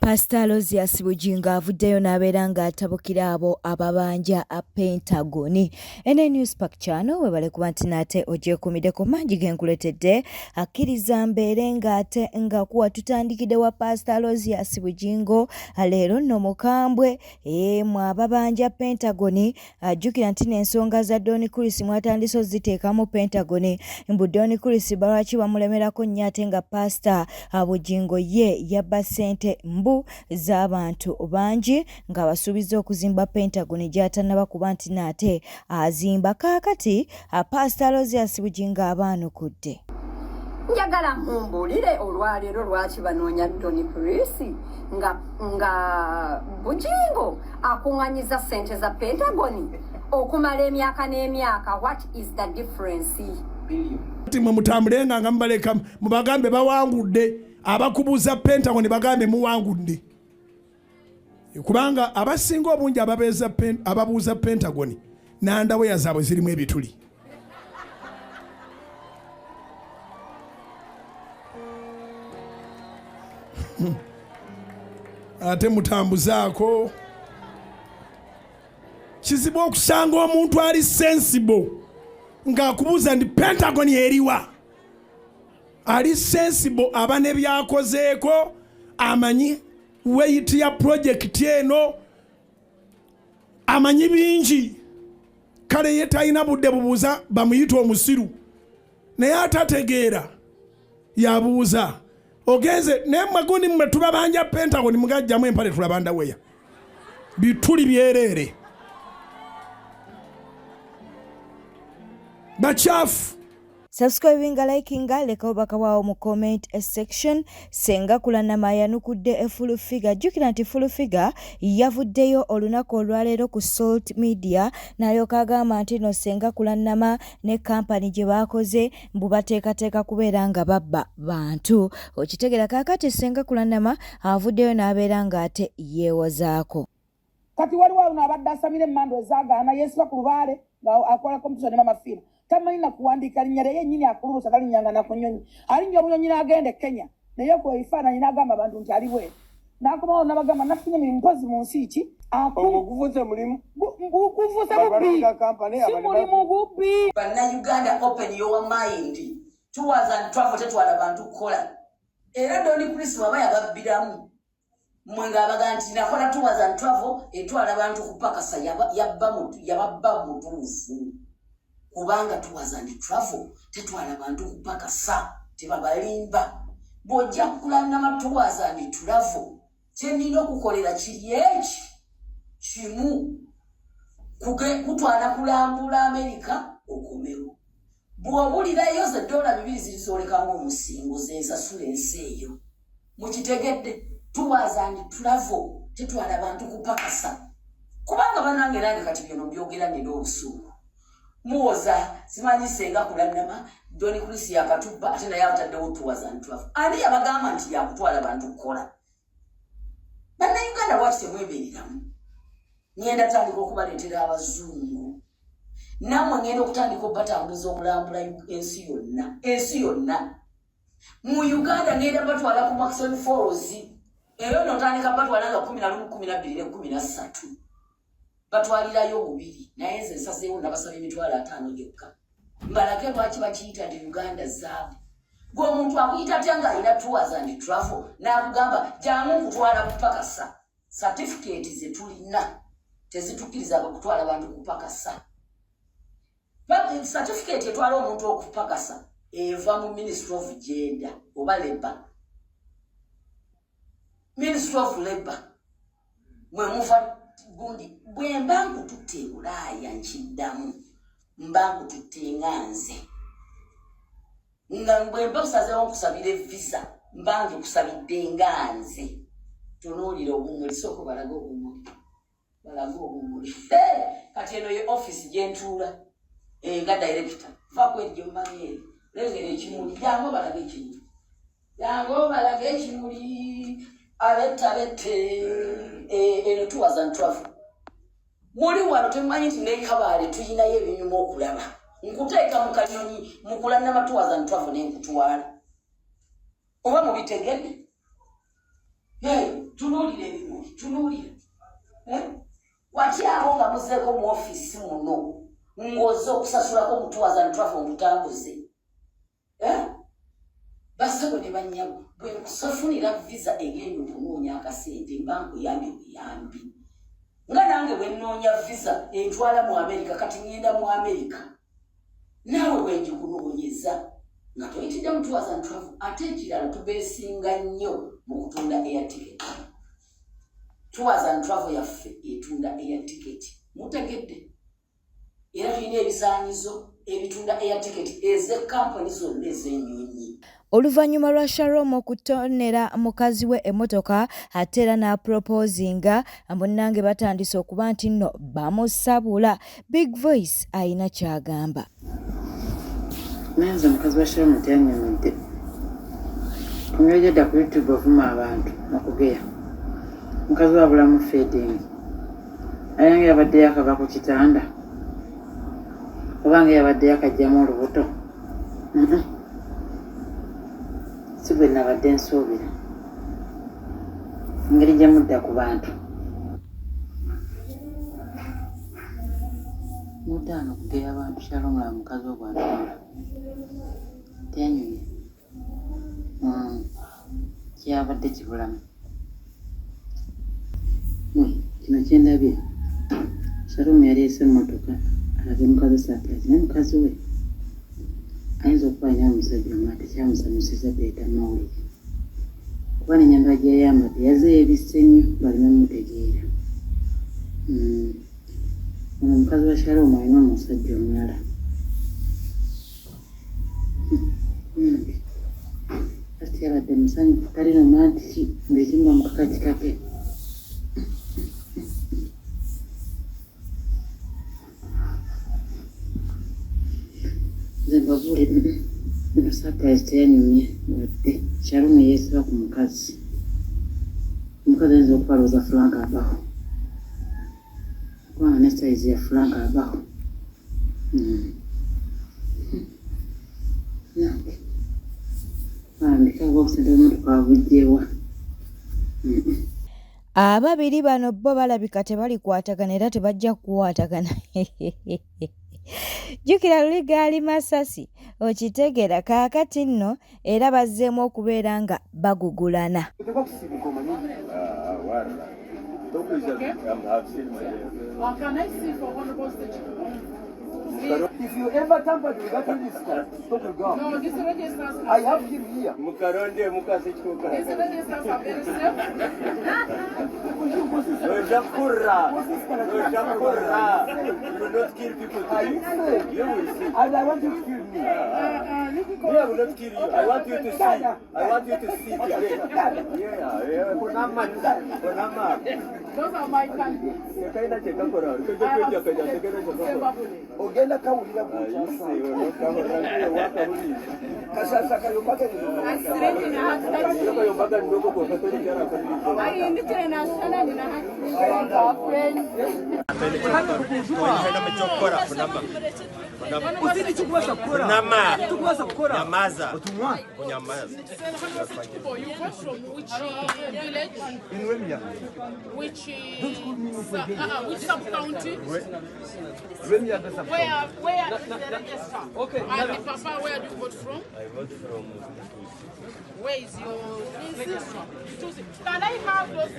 Pasita Aloysius Bugingo avuddeyo n'abeera ng'atabukira abo ababanja Pentagon. Ene News Park Channel webale kuba nti nate ogyekuumiddeko mangi ge nkuleetedde akkiriza mbeere ng'ate nga kuwa tutandikidde wa Pasita Aloysius Bugingo leero nno mukambwe mwe ababanja Pentagon Ajjukira nti n'ensonga za Don Chris mwatandise oziteekamu Pentagon mbu Don Chris balwaki bamulemerako nnyo ate nga Paasita Bugingo ye yabba ssente mbu z'abantu bangi ng'abasuubizza okuzimba Pentagon gy'atannaba kuba nti n'ate azimba. Kaakati Paasita Aloysius Bugingo abaanukudde. Njagala mumbuulire olwaleero lwaki banoonya Don Chris nga Bugingo akuŋŋanyiza ssente za Pentagon okumala emyaka n'emyaka. What is the difference? Kati mwe mutambulenga nga mubaleka mubagambe bawangudde, abakubuuza Pentagon bagambe muwangudde, kubanga abasinga obungi ababuuza Pentagon n'andaweya zaabwe zirimu ebituli. Ate mutambuzaako. Kizibu okusanga omuntu ali sensible ng'akubuuza nti Pentagon eriwa. Ali sensible aba ne byakozeeko, amanyi weight ya project eno, amanyi bingi. Kale ye talina budde bubuuza, bamuyita omusiru, naye atategeera yabuuza. Ogenze naye mmwe gundi mmwe tubabanja Pentagon, mugajjamu empale tulaba ndaweya bituli byereere bakyafu. Subscribinga, likinga, leka obubaka bwawo mu comment section. Senga Kulanama ayanukudde Full Figure. Jjukira nti Full Figure yavuddeyo olunaku olwaleero ku Salt Media n'alyoka agamba nti no Senga Kulanama ne kampani gye baakoze mbu bateekateeka kubeera nga babba bantu. Okitegera kaakati Senga Kulanama avuddeyo n'abeera ng'ate yeewozaako. Kati waliwo awo abadde asamira emmandwa ezaagaana, yeesiba ku lubaale nga akola kompyuta ne Mama Fiina. Tamanyi na kuwandiika linnya lye yennyini, akulubusa talinnyanga na ku nnyonyi. Alinnya obunyonyi n'agenda e Kenya naye okuba ebifaananyi n'agamba abantu nti ali bweru. N'akomawo n'abagamba nafunye emirimu mpozi mu nsi ki? Ogwo gufuuse mulimu. Gufuuse bubbi. Si mulimu bubbi. Bannayuganda, open your mind. Tours and travel tetwala bantu kukola. Era Don Chris bw'aba yababbiramu mwe ng'abaga nti nakola tours and travel etwala bantu kupakasa, yababba mutuufu, kubanga tours and travel tetwala bantu kupakasa, tebabalimba. Bw'ojja kukulanama tours and travel, kyenina okukolera kiri eki kimu, kutwala kulambula Amerika okomewo. Bw'obulirayo ze $2 zirizooleka ng'omusingo zensasula ensi eyo. Mukitegedde? Tours and travel tetwala bantu kupakasa, kubanga banange nange kati byono mbyogera nina obusungu. Muwoza simanyi Senga Kulanama Don Chris yakatubba, ate naye ataddewo tours and travel. Ani yabagamba nti yakutwala bantu kukola? Bannayuganda, lwaki temwebeereramu? Ngenda tandika okubaleetera abazungu, nammwe ngenda okutandika obatambuza okulambula ensi yonna, ensi yonna mu Uganda. Ngenda batwala ku Murchison Falls eyo notandika batwala nga 11, 12 ne 13, batwalirayo bubiri. Naye nze nsazeewo nabasaba 500,000 gyokka mbalage lwaki bakiyita nti Uganda zaabu. Gwe omuntu akuyita atya ng'alina tours and travel n'akugamba jangu nkutwala kupakasa? Certificate ze tulina tezitukkiriza kutwala bantu kupakasa. Certificate etwala omuntu okupakasa eva mu Ministry of Gender oba Labor, Ministry of Labor mwe muva gundi. Bwe mba nkututte e Bulaaya, nkiddamu, mba nkututte nga nze nga bwe mba osazeewo nkusabira evisa, mba ngikusabidde nga nze. Tunuulira obumuli, sooka balaga obumuli, balaga obumuli. Kati eno ye office gyentuula nga director. Vaku eri gyemumanyi eri, lengera ekimuli, jangu balaga ekimuli, jangu balaga ekimuli. Abetta bette eno tours and travel muli wano. Temumanyi nti nekabaale tuyinayo ebinyuma okulaba? Nkuteeka mu kanyonyi mukulanama tours and travel nenkutwala, oba mubitegedde? Tunuulira ebimuli, tunuulira. Watyawo nga muzeeko mu ofiisi muno ng'ozze okusasulako mu tours and travel omutambuze. Basebo ne bannyabo, bwe nkusafunira visa egenda okunoonya akasente mba nkuyambye buyambi. Nga nange bwe nnoonya visa entwala mu Amerika, kati ŋŋenda mu Amerika. Naawe bwe ngikunoonyeza nga toyitidde mu tours and travel. Ate ekirala, tubeesinga nnyo mu kutunda air ticket. Tours and travel yaffe etunda air ticket, mutegedde? Era tulina ebisaanyizo ebitunda air ticket ez'ekampuni zonna ez'ennyonyi. Oluvannyuma lwa Shalom okutonera mukazi we emmotoka ate era n'aproposinga, munnange batandise okuba nti nno bamusabula. Big Voice ayina ky'agamba. Naye mukazi wa Shalom teyanyumidde ku ngeri gyadda ku YouTube ovuma abantu okugeya. Mukazi wa bulamu fading, aye nga yabadde yakava ku kitanda oba nga yabadde yakajjamu olubuto. Si bwe nabadde nsuubira engeri gye mudda ku bantu. Muddaano okugeya abantu. Shalom laba mukazi wo bw'atunula, teyanyumye. Kyabadde kibulamu. Kino kyendabye, Shalom yaleese emmotoka alabe mukazi surprise, naye mukazi we ayinza okuba alina omusajja omulala, tekyamusanyusiza kuleeta mawulire, kuba nenyambala gye yayambadde yazze yeebisse nnyo baleme mutegeera. Ono omukazi wa Shalom alina omusajja omulala. Ati yabadde musanyufu, tali romantic, buli kimu bamukaka kikake. Nze mbabuulire, eno surprise teyanyumye wadde. Shalom yeesiba ku mukazi. Omukazi ayinza okuba alowooza Frank abaho, kubanga ne size ya Frank abaho. Nange bambi kaba obusente bw'emmotoka wabuggyewa. Ababiri bano bo balabika tebalikwatagana era tebajja kukwatagana. Jjukira luli gaali masasi, okitegeera? Kaakati nno era bazzeemu okubeera nga bagugulana. Can I see for Honorable Sechikubo? If you ever tampered with that register, stop will go. No, these registers I have him here. Mukaronde mukase. These registers are very safe. Nojakurra. Nojakurra. You will not kill people Are you today. safe? You will see. And I want you to kill me. You can Me, I will not kill you. I want you to see. I want you to see today. Yeah. Kunama. Kunama. Those are my candidates. Tekaina chekakora. Kejja kejja tekaina chekakora. Ogenda kawulira. Ah, you see, wakahuri wakahuri. Kasasa kayombaka. Yombaka ndogo kwa katoli jara katoli. Nyamaza. Nyamaza. You vote from which village? In Lwemiyaga. Which sub county? Lwemiyaga sub. Where is the register? Okay, And the papa, where do you vote from? I vote from Where is your register? Can I have those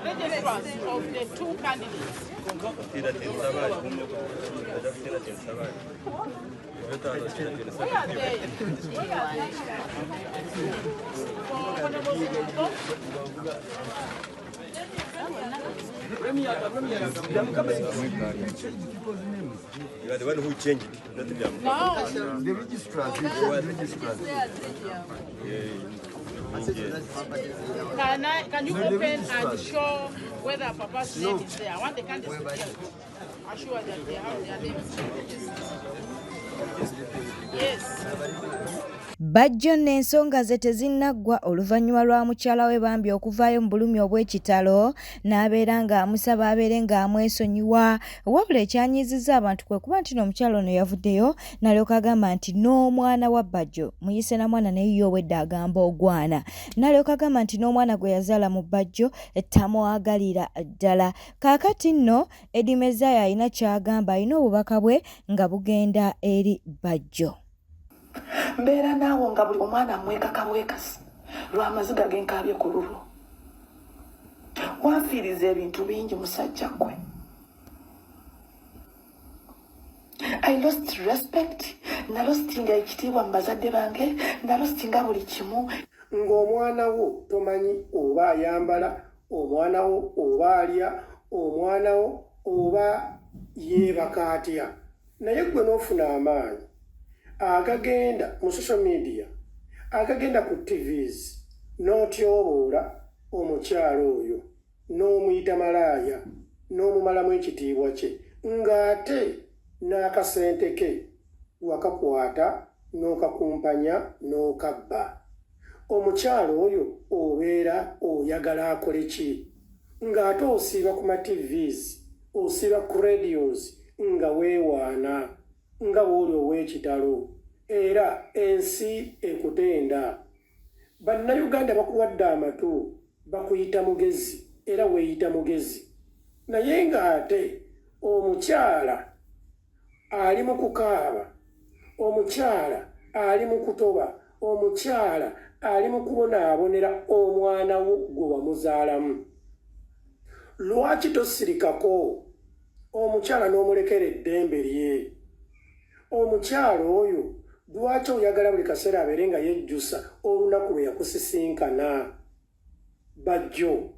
registrars of the two candidates? Where are they? Where are they? For Honorable Sechikubo? You are the one who changed it, not them. No. The registrars, you change the registrars. Can you open and show whether Papa's name is there? I want the candidates to get assure that they have their names. Yes. Bajjo nno ensonga ze tezinnaggwa oluvannyuma lwa mukyala we bambi okuvaayo mu bulumi obw'ekitalo n'abeera ng'amusaba abeere ng'amwesonyiwa. Wabula ekyanyiizizza abantu kwe kuba nti n'omukyala ono yavuddeyo n'alyoka agamba nti n'omwana wa Bajjo muyise na mwana naye ye obwedda agamba ogwana n'alyoka agamba nti n'omwana gwe yazaala mu Bajjo tamwagalira ddala. Kaakati nno Eddie Mezaya alina ky'agamba, alina obubaka bwe nga bugenda eri Bajjo. Mbeera naawo nga buli omwana mwekaka bwekasi lw'amaziga genkaabye ku lulwo. Wanfiiriza ebintu bingi musajja ggwe. I lost respect, nalostinga ekitiibwa mu bazadde bange, nalostinga buli kimu. Ng'omwana wo tomanyi oba ayambala, omwana wo oba alya, omwana wo oba yeebaka atya, naye ggwe n'ofuna amaanyi agagenda mu social media, agagenda ku TVs n'otyoboola omukyala oyo n'omuyita malaaya n'omumalamu ekitiibwa kye ng'ate n'akasente ke wakakwata n'okakumpanya n'okabba. Omukyala oyo obeera oyagala akole ki ng'ate osiiba ku ma TVs, osiiba ku radios nga weewaana nga bw'oli ow'ekitalo era ensi ekutenda. Bannayuganda bakuwadde amatu bakuyita mugezi era weeyita mugezi naye ng'ate omukyala ali mu kukaaba, omukyala ali mu kutoba, omukyala ali mu kubonaabonera omwana wo gwe wamuzaalamu. Lwaki tosirikako omukyala n'omulekera eddembe lye? Omukyala oyo lwaki oyagala buli kaseera abeere nga yejjusa olunaku lwe yakusisinkana? Bajjo,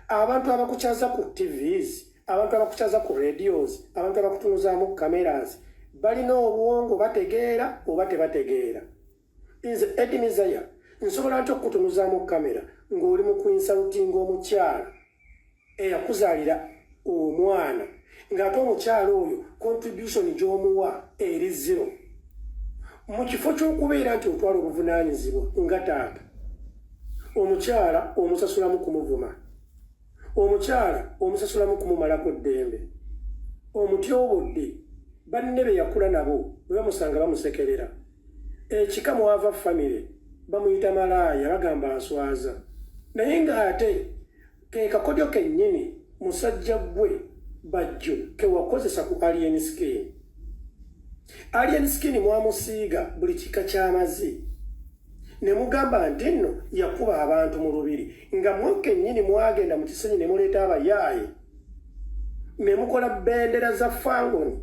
abantu abakukyaza ku TVs, abantu abakukyaza ku radios, abantu abakutunuzaamu cameras balina obwongo, bategeera oba tebategeera? Nze Eddie Mezaya nsobola ntya okukutunuzaamu kamera ng'oli mu kuinsultinga omukyala eyakuzaalira omwana, ng'ate omukyala oyo contribution gy'omuwa eri zero? Mu kifo ky'okubeera nti otwala obuvunaanyizibwa nga taata, omukyala omusasulamu kumuvuma, omukyala omusasulamu kumumalako ddembe, omutyobodde, banne be yakula nabo bwe bamusanga bamusekerera, ekika mwava famire bamuyita malaaya, bagamba aswaza, naye ng'ate ke kakodyo kennyini musajja ggwe Bajjo ke wakozesa ku Alien Skin. Alien Skin mwamusiiga buli kika ky'amazi ne mugamba nti nno yakuba abantu mu lubiri, nga mwe kennyini mwagenda mu Kisenyi ne muleeta abayaaye ne mukola bendera za fangoni.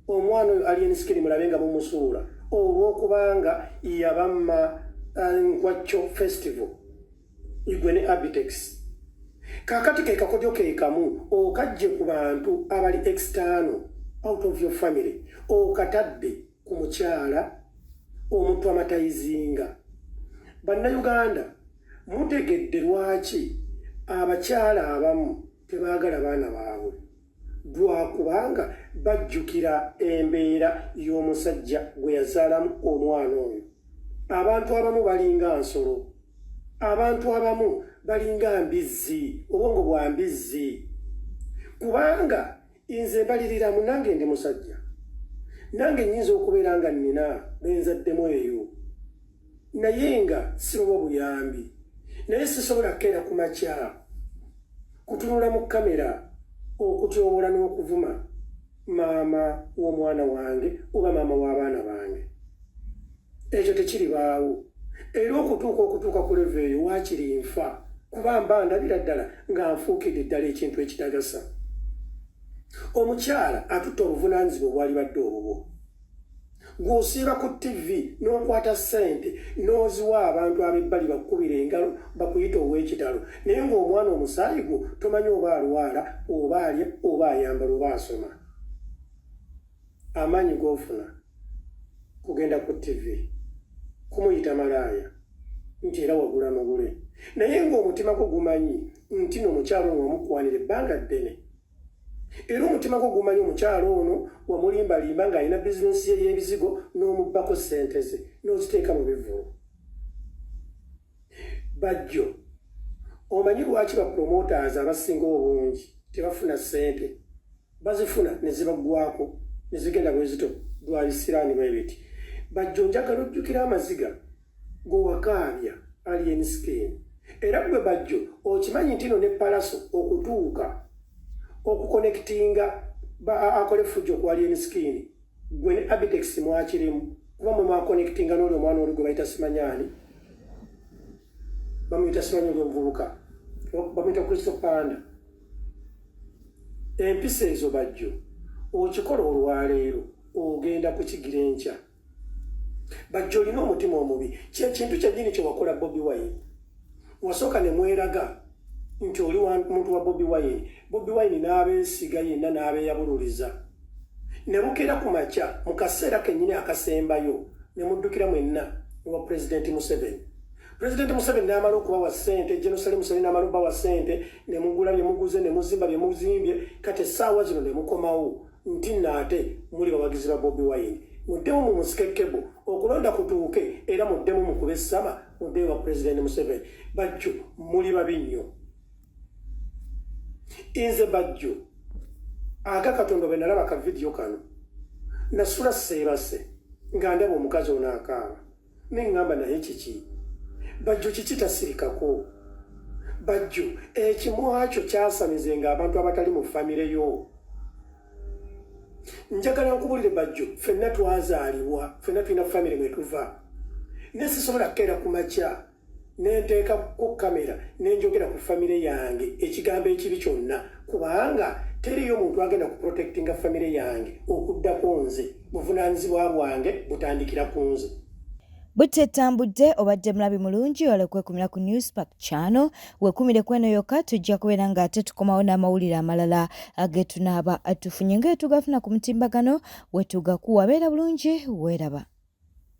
Omwana oyo Alien Skin mulabe nga mumusuula olw'okubanga yabamma Nkwacco Festival igwe ne Abitex. Kaakati ke kakodyo ke kamu okajje ku bantu abali external out of your family, okatadde ku mukyala omutwamatayizinga. Bannayuganda mutegedde lwaki abakyala abamu tebaagala baana baabwe? Lwakubanga bajjukira embeera y'omusajja gwe yazaalamu omwana oyo. Abantu abamu balinga nsolo, abantu abamu balinga mbizzi, obwongo bwa mbizzi. Kubanga nze mbaliriramu, nange ndi musajja, nange nnyinza okubeera nga nnina benzaddemu eyo naye nga sibawa buyambi, naye sisobola kukeera ku makya kutunula mu kamera okutyobola n'okuvuma maama w'omwana wange oba maama w'abaana bange. Ekyo tekiribaawo. Era okutuuka ku level eyo waakiri nfa, kuba mba ndabira ddala nga nfuukidde ddala ekintu ekitagasa. Omukyala atutte obuvunaanyizibwa obwalibadde obubwo. Gw'osiiba ku TV n'okwata ssente n'oziwa abantu ab'ebbali bakukubira engalo bakuyita ow'ekitalo, naye ng'omwana omusaayi gwo tomanyi oba alwala oba alya oba ayambala oba asoma. Amaanyi g'ofuna kugenda ku TV kumuyita malaaya nti era wagula mugule, naye ng'omutima gwo gumanyi nti no mukyala ono wamukwanira ebbanga ddene, era omutima gwo gumanyi omukyala ono wamulimbalimba ng'alina bizinensi ye y'ebizigo n'omubbako ssente ze. n'oziteeka mu bivvulu. Bajjo, omanyi lwaki ba promoters abasinga obungi tebafuna ssente? Bazifuna ne zibaggwako ne zigenda bwezito lwa bisiraani bwe biti. Bajjo, njagala ojjukire amaziga gowakaabya Alien Skin. Era gwe Bajjo okimanyi ntino ne Palaso okutuuka okukonekitinga akole fujjo ku Alien Skin, gwe ne Abitex mwakirimu, kuba mwe mwakonekitinga n'oli omwana oli gwe bayita simanyaani, bamuyita simanyi oli omuvubuka bamuyita Kristo Panda. Empisa ezo Bajjo okikola olwaleero, ogenda kukigira enkya. Bajjo, olina omutima omubi. Kyekintu kyennyini kyewakola Bobi Wine. Wasooka ne mweraga nti oli muntu wa Bobi Wine, Bobi Wine n'abeesiga yenna n'abeeyabululiza, ne bukeera ku makya mu kaseera kennyini akasembayo ne muddukira mwenna ewa Pulezidenti Museveni. Pulezidenti Museveni n'amala okubawa ssente, Jenosali Museveni n'amala okubawa ssente, ne mugula bye muguze, ne muzimba bye muzimbye. Kati essaawa zino ne mukomawo nti nno ate muli bawagizi ba Bobi Wine. Muddemu mu musike kebo, okulonda kutuuke, era muddemu mukube essaba, muddeyo wa Pulezidenti Museveni. Bajjo, muli babi nnyo. Nze Bajjo aga Katonda, bwe nalaba ka vidiyo kano nasula seebase nga ndaba omukazi ono akaaba, neŋŋamba, naye kiki Bajjo? Kiki tasirikako? Bajjo, ekimwa kyo kyasamize nga abantu abatali mu famire yo. Njagala nkubulire Bajjo, ffenna twazaalibwa, ffenna tulina famire mwe tuva, ne sisobola kukeera ku makya nenteeka ku kamera nenjogera ku famire yange ekigambo ekibi kyonna, kubanga teriyo muntu agenda ku protectinga famire yange okuddako nze. Buvunaanyizibwa bwange butandikira ku nze. Butetambudde. Obadde mulabi mulungi, wala okwekumira ku Newspark Channel. Wekumire kweno yokka, tujja kubeera nga ate tukomawo n'amawulire amalala getunaaba tufunye nga etugafuna ku mutimbagano wetugakuwa. Beera bulungi, weeraba.